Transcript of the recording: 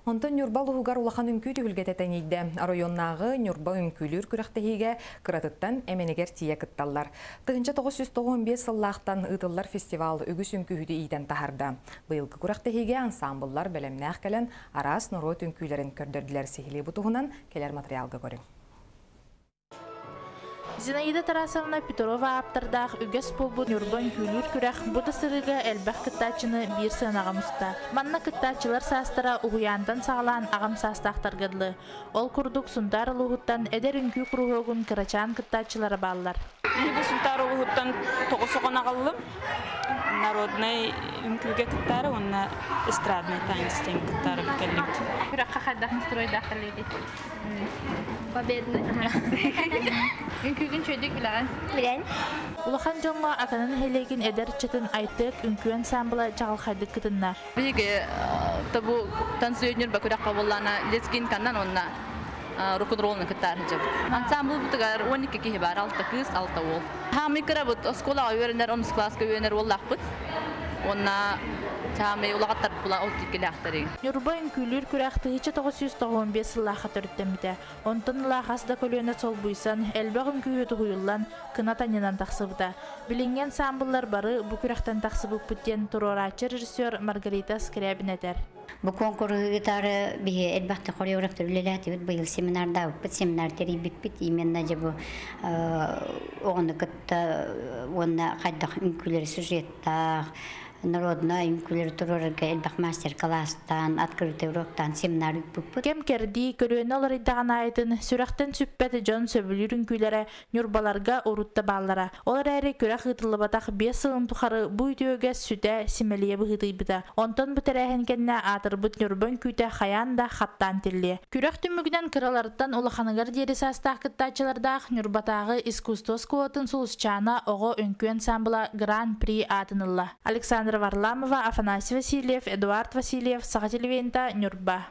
Онтон Ньурба улууһугар улахан үҥкүү түһүлгэтэ тэнийдэ. Оройуоннааҕы Ньурба үҥкүүлүүр күрэхтэһиигэ кыратыттан эмэнигэр тиийэ кытталлар. 1995 сыллаахтан ыытыллар фестивал үгүс үҥкүүһүтү иитэн таһаарда. Быйылгы күрэхтэһиигэ ансаамбыллар бэлэмнээх кэлэн араас норуот үҥкүүлэрин көрдөрдүлэр. Сиһилии бу туһунан кэлэр материалга көрүҥ. Зинаида Тарасовна Петрова ааптардаах үгэс буолбут Ньурба үҥкүүлүүр күрэх бу да сырыыга элбэх кыттааччыны биир сыанаҕа муста. Манна кыттааччылар саастара уһуйаантан саҕалаан аҕам саастаахтарга дылы. Ол курдук Сунтаар улууһуттан эдэр үҥкүү куруһуогун кырачаан кыттааччылара бааллар. Биһиги Сунтаар улууһуттан 9 оҕону аҕаллым. Народнай үҥкүүгэ кыттаары уонна эстрадный танец диэн кыттаары кэллибит. Күрэххэ хайдах настройдаах кэллигит? Победный. Үҥкүүгүн чөйдүк билэҕин? Билэн. Улахан дьоҥҥо Акана нэһилиэгин эдэр ыччатын Айтык үҥкүү ансаамбыла чаҕылхайдык кытынна. Биһиги табу танцует Ньурба күрэххэ буоллаана лезгинканнан уонна рок-н-роллны кыттаар сылдьабыт. Ансамбл бутугар 12 киһи бар, 6 кыыс, 6 уол. Хаамый кырабыт, оскуолаҕа үөрэнэр, 10 класска үөрэнэр уоллаахпыт. Уонна саамай улаҕаттар була ол тиккилээхтэрин. Ньурба үҥкүүлүүр күрэх 1995 сыллаахха төрүттэммитэ. Онтон ыла хас да көлүөнэ солбуйсан, элбэх үҥкүүһүт уһуйуллан, кынат анньынан тахсыбыта. Билиҥҥи ансаамбыллар бары бу күрэхтэн тахсыбыппыт диэн туруорааччы режиссер Маргарита Скрябина этэр. Бу куонкуруһу ыытаары биһи элбэхтик хореографтар үлэлээтибит, быйыл семинардаабыппыт, семинар тэрийбиппит. Именно дьэ бу оҕону кытта уонна хайдах үҥкүүлэри сюжеттаах, народнай үҥкүүлэри туруорарга элбэх мастер-класстаан, открытый уроктаан семинар ыыппыппыт. Кэм кэрдии, көлүөнэ уларыйдаҕын аайытын сүрэхтэн сүппэт дьон сөбүлүүр үҥкүүлэрэ Ньурбаларга урут да бааллара. Ол эрээри күрэх ыытыллыбатах 5 сылын тухары бу үтүөгэ сүтэ, симэлийэ быһыытыйбыта. Онтон бу тэрээһин кэннэ аатырбыт Ньурба үҥкүүтэ хайаан да хаттаан тиллиэ. Күрэх түмүгүнэн кыраларыттан улаханыгар диэри саастаах кыттааччылардаах Ньурбатааҕы искусство оскуолатын Сулусчаана оҕо үҥкүү ансаамбыла Гран-при аатын ылла. Александра Варламова, Афанасий Васильев, Эдуард Васильев, Саха телевидениета, Ньурба.